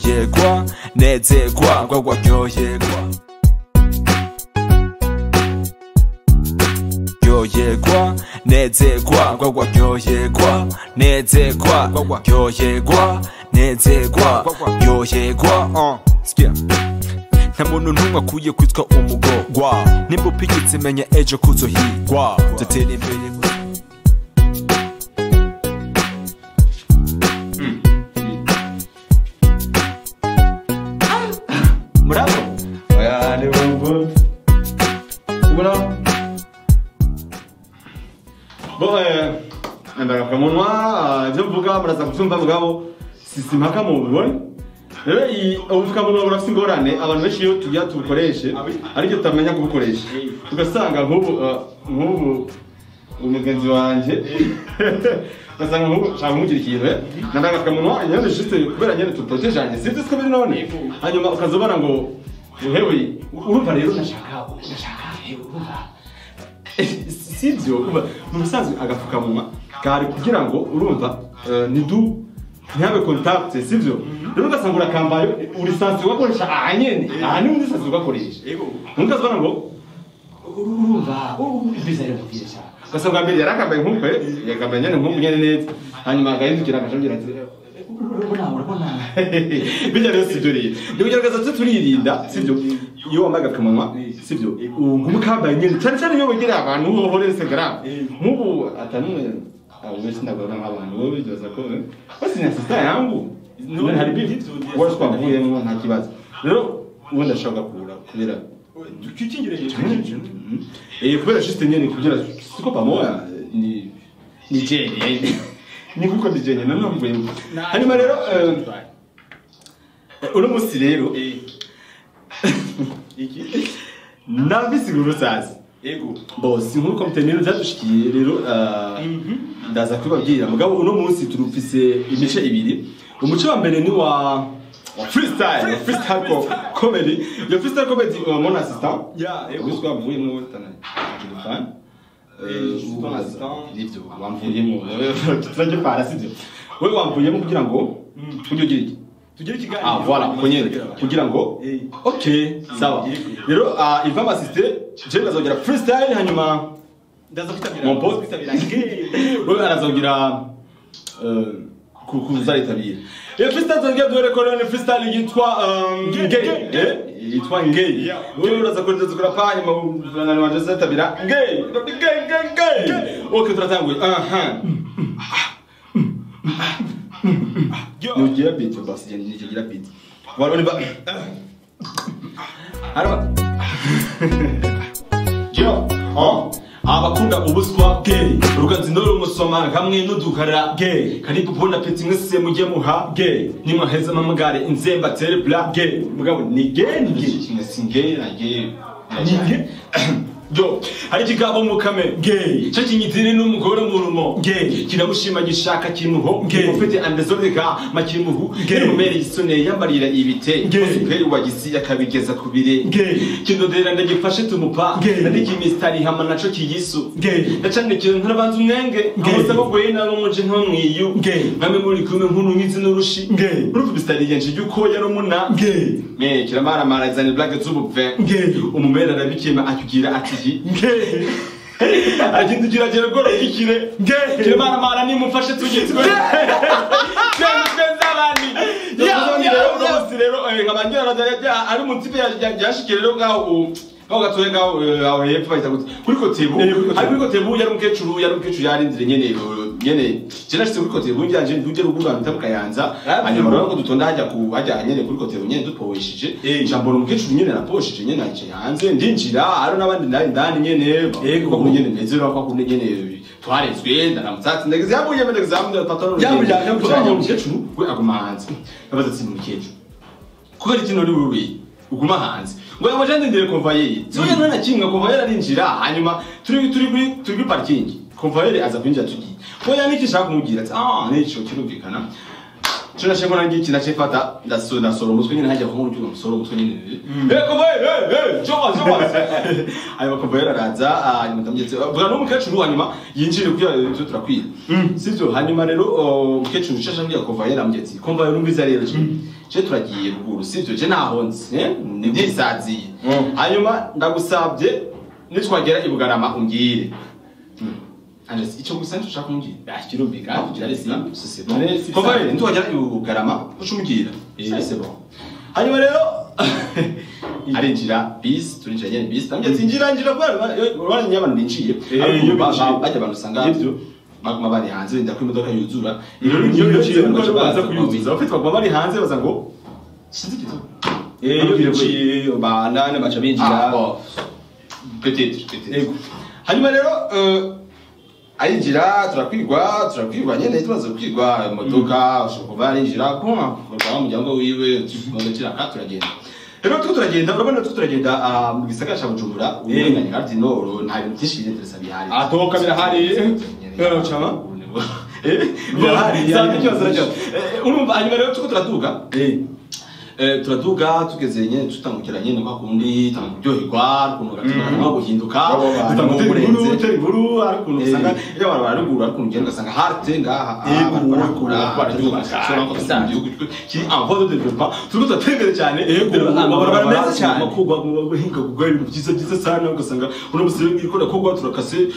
ryoherwa nezerwa gwagwa ryoherwa ryoherwa nezerwa gwagwa ryoherwa nezerwa gwagwa ryoherwa nezerwa ryoherwa. Sikia, nta muntu n'umwe akwiye kwitwa umugogwa, nimba upikitse menya ejo kuzohigwa, dutera imbere. Murabo? Oya, ni bongo. Ubona? Bo ndagafukamunwa, ivyo mvuga muraza kuvyumva, mugabo sisimpaka mu bibone. Rero ubufukamunwa burafise ingorane, abantu benshi iyo tugira tubukoreshe ariko tutamenya kubukoresha, ugasanga nk'ubu umugenzi wanje ugasanga nk'ubu nshaka kumugira ikintu ndagafukamunwa nyene juste kubera nyene tuprotejanye, sivyo siko biri none. Hanyuma ukazobona ngo hewe urumva rero ndashaka hewe urumva sivyo. Mu busanzwe agafukamunwa kari kugira ngo urumva nidu ntihabe contact, sivyo. Rero ugasanga urakambaye uri sansi ugakoresha aha nyene, aha ni undi sansi ugakoresha, ukazobona ngo urumva biza rero kubwira, ugasanga mbere yarakambaye nk'uko yakambaye nyene nk'uko nyene neza, hanyuma agahindukira akajambwira ati urabona bijya. Rero sivyo, rero ni kugerageza turirinda, sivyo. Iyo wambaye agapfukamunwa, sivyo, uguma ukambaye nyene, cyane cyane iyo wegereye abantu hoho Instagram nk'ubu atanumwe abo benshi ndabona nk'abantu wowe bibaza ko basi ni assistant yangu none hari bibi wose twavuyemo nta kibazo. Rero ubundi ndashaka gukura kubera kubera juste nyene kugira siko pamoya ni jenye ni kuko ndi jenye none mvuyemo. Hanyuma rero uno musi rero nabisigura sasa. Ego. Bo si nkuru komite rero byadushikiye rero ndaza kubabwira, mugabo uno munsi turufise imice ibiri. Umuce wa mbere ni wa freestyle, freestyle comedy. Yo freestyle comedy mon assistant. Ya, ego. Wiswa mvuyemo tana telefone. Ton assistant nivyo wamvuyemo. Turaje para sivyo. Wewe wamvuyemo kugira ngo ujye iki. Tugire ikiganiro. Ah voilà, konyene kugira ngo okay, sawa. Rero il va m'assister, je ndazogira freestyle hanyuma ndaza kwitabira mon pote kwitabira. Wewe arazogira kuzaritabira. Iyo freestyle tugiye dore ko ni freestyle yitwa Ngei. Yitwa Ngei. Wewe uraza kuzikora pa hanyuma nani wanje zitabira Ngei. Ngei Ngei Ngei. Okay, turatanguye. Aha. Nugira beat basi nigira beat. Voilà, on y va. Araba. Yo, abakunda ubuswa gay, uruganzi ndoro musoma hamwe n'udukara gay, karibu bona peti mwese mujye muha gay, nimwaheza mamagare inzemba tere bla gay, mugabo ni gay ni gay, singay na gay. Ni gay. Yo, hari kigabo mukame gay, cyo kinyitire n'umugore mu rumo gay, kiramushima gishaka kimuho gay, ufite andezoreka makimuhu gay, mumere isone yambarira ibite gay, wagisi yakabigeza kubire gay, kindodera ndagifashe tumupa ndiki mistari hama naco kiyisu gay, ndacane ntarabanza umwenge amusaba gwena n'umuje nkamwiyu gay, namwe muri kumwe nkunu nkizi n'urushi gay, urumva mistari yanje yuko yarumuna gay, me kiramara mara izani black z'ubupfe gay, umumera arabikema akugira ati Ngei. Agindukira agera goro kikire. Ngei. Kiramara mara nimufashe tugitwe. Ngei abandi. Ya rero nkabangira ari umutipe yashikiye rero ngaho ngaho gatoye ngaho aho hepfo bahita gute kuri Kotebu. Ari kuri Kotebu yari umukecuru yarindire nyene nyene. Je nashitse kuri Kotebu njanje nduje ruguru mpita mukayanza. Hanyuma rero ko dutonda hajya ku hajya nyene kuri Kotebu nyene duposhije. Jambo umukecuru nyene naposhije nyene aje hanze ndinjira ari nabandi ndani nyene. Yego ko nyene meze rero ko nyene twarezwe ndaramutse ndageze yabuye ndageze patron. Yabuye umukecuru we aguma hanze. Nabaza ati umukecuru kubera ikintu uri wewe uguma hanze ngo yabaje ndindire convoyeur. Soya nana kimwe convoyeur arinjira hanyuma turi kuri parking convoyeur aza kwinjira tugiye. Oya niki shaka kumubwira ati nico kirumvikana. Cyo nashaka nangi nacefata ndasora umutwe nyine hajya kumuryo umusoro umutwe nyine. Convoyeur joba hanyuma convoyeur araza hanyuma ndamugeze vuga n'umukecuru hanyuma yinjire kugira ibyo turakwira. Sivyo hanyuma rero umukecuru ushasha ngiye convoyeur amugeze convoyeur umviza rero Je turagiye ruguru sivyo, je nahonze ndisaziye, hanyuma ndagusabye nitwagera i Bugarama umbwire. Anje icyo gusa nicyo ushaka kumbwira. Kirumvikana. Byari simple, c'est bon. Kuva rero nitwagera i Bugarama uca umbwira. C'est bon. Hanyuma rero arinjira bisi, turinjira nyene bisi, ndamubwira ati injira injira, kubera urabona abantu binjiye, iyo binjiye. Bajya abantu usanga Nivyo. baguma bari hanze benda ko imodoka yuzura. Iyo binjiye nuko baza kuyuzuza, bafite baguma bari hanze baza ngo sinzi igituma. Iyo binjiye banane baca binjira. Ah, bon. Peut-être, peut-être. Hanyuma rero arinjira, turakwirwa nyene, tumaze kwirwa imodoka ushobora kuva arinjira kuma kurwa umuryango wiwe tugira turagenda. Rero turiko turagenda, urabona turiko turagenda mu gisagara ca Bujumbura, urenganye Gare du Nord, nta bintu byinshi birinteresa bihari. Atoka birahari. Chama. Birahari, ikibazo nacyo. Urumva hanyuma rero turiko turaduga. Turaduga tugeze nyene tutangukira nyene kwa kundi tanguryoherwa ukuntu gatima no guhinduka, Tutangutera inkuru, utera inkuru, ariko ukuntu usanga iyo abantu bararuguru, ariko ugenda ugasanga harte ngaha Yego, barakora barakora, igihugu kiri en voie de développement, turiko turatembera cyane. Yego, amabarabara meza cyane. Makugwa guhinga kugwa ibintu byiza byiza sana, ugasanga uno musore iriko rakogwa turakase.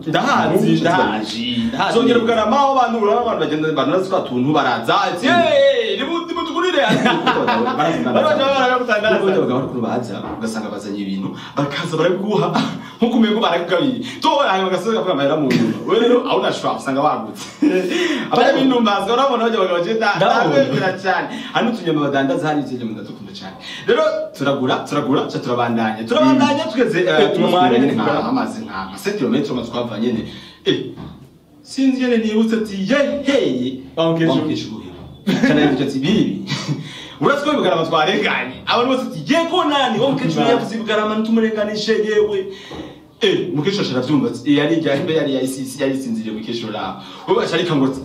Ndahazi, ndahazi, ndahazi. Zongera Bugarama aho abantu urabona abantu bagenda banazi twa tuntu baraza ati "Hey, nimutugurire." Baraza baza ugasanga bazanye ibintu, bakaza barabiguha nkuko umengo barakugabiye to, hanyuma gasoza kavuga amahera mu nyuma. Wewe rero aho unashwa usanga wagutse abari bindumbaza, urabona bajya bagabo je ndabemera cyane. Hano utunyama badandaza hari ivyo nyama ndadukunda cyane. Rero turagura ca turabandanya tugeze Tumware nyene nka amazi nka 7 km amazi twava nyene, sinzi nyene nibutse ati ye hey Wa mukecuru. wa mukecuru cyane yavuze ati bibi uratse ko Bugarama twarenganye, abantu bose ati yego nani wa mukecuru yavuze Bugarama ntumurenganishe yewe. Mukecuru ashara vyumva ati yari ijya yari yayisisi yari sinziriye mukecuru raho wowe aca ariko ngo ati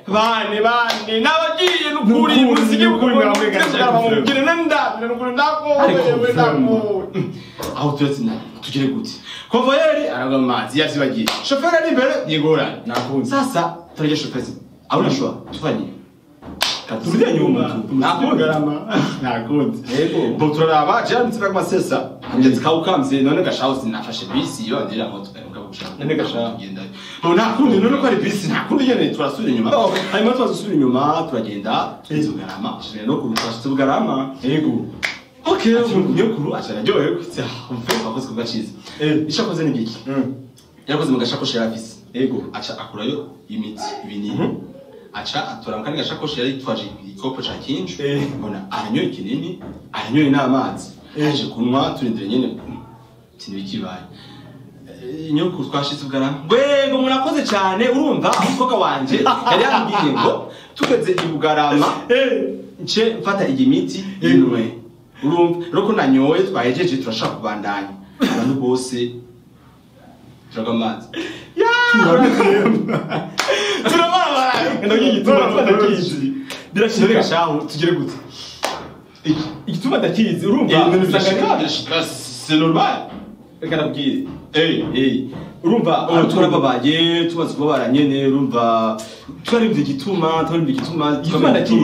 bane bane nabagiye nukuri Nukuri, musige nukuri, mwamurenganishe. Bugarama mubwire nandabire nukuri ndakowe Ariko yewe ndakowe. Aho turetse nani tugire gute, konvoyeri aragwa mu mazi yavyibagiye, shoferi ari imbere nigorane. Nakunze. Sasa turarya shoferi aho nashobora tufanye Turya nyuma. Nakunze. Bugarama. Nakunze. Yego. Bo turaraba je mtsiba kumasesa. Ndetse kawukamze none gashaho sinafashe bisi yo ndira moto mugabo gushaka. None gashaho. Ngenda. Bo nakundi none ko ari bisi nakundi nyene turasubira inyuma. Oh. Hanyuma twasubira inyuma turagenda tugeze Bugarama. Shira no kurufasha Bugarama. Yego. Okay, nyokuru acha araryohewe kwitsa umfe wakoze kugaciza. Ico akoze ni giki? Yarakoze mu gashakoshi yari afise. Yego. Aca akurayo imiti ibinini. Aca atora mu kandi gashakoshi yari yitwaje igikopo ca kinju. Mbona aranyoye ikinini, aranyoye n'amazi. Aje kunywa turindire nyene ikintu bikibaye. Nyokuru twashitse Bugarama. Wego murakoze cyane, urumva umukobwa wanje yari yambwiye ngo tugeze i Bugarama nce mfata iyi miti inwe. Urumva rero ko nanyoye twahejeje turashaka kubandanya. Abantu bose turaga amazi. Turababara. Ndagiye igituma ndakizi. Birashika. Gashaho tugire gute? Igituma ndakizi urumva. Birashika, birashika, c'est normal. Reka nabwire. Urumva turababaye tumaze kubabara nyene, urumva twaribye igituma, twaribye igituma, Igituma ndakizi.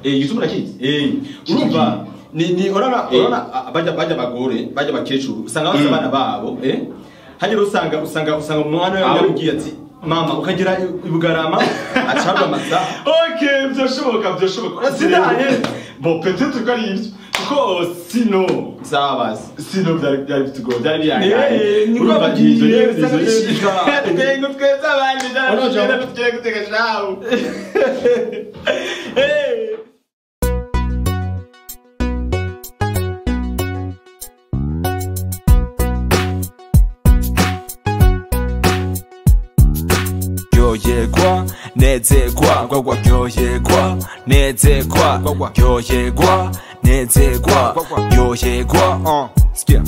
Igituma ndakizi. Urumva ni urabona bajya bagore, bajya bakecuru usanga basa abana babo, hanyuma usanga umwana Aho. yamubwiye ati mama ukagera i Bugarama acarwa amasaha. Okay, byashoboka, byashoboka. Sinanye. Bon, peut-être ko ari ibyo. Kuko sino Sabazi. sino byari bitugoye, byari biyangaye. Niko Urumva babwiye, ibyo nyene, usanga ibyo nyene. bishika. Tengo twese abandi Urumva? byari gutega shahu. Ryoherwa nezerwa gwagwa, ryoherwa nezerwa gwagwa, ryoherwa nezerwa ryoherwa. Sikia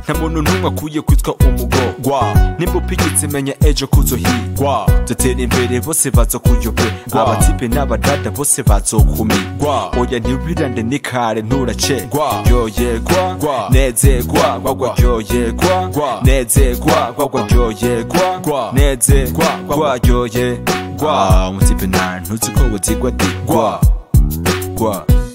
nta muntu n'umwe akwiye kwitwa umugogwa, nimba upigitse menya ejo kuzohigwa, dutera imbere bose bazokuyoberwa, abatipe n'abadada bose bazokumirwa, oya ntibirande nikare nturacegwa, ryoherwa nezerwa gwagwa, ryoherwa nezerwa gwagwa, ryoherwa nezerwa ryoherwa. Umutipe nta ntuzi ko buzigwa digwa. Ryoherwa.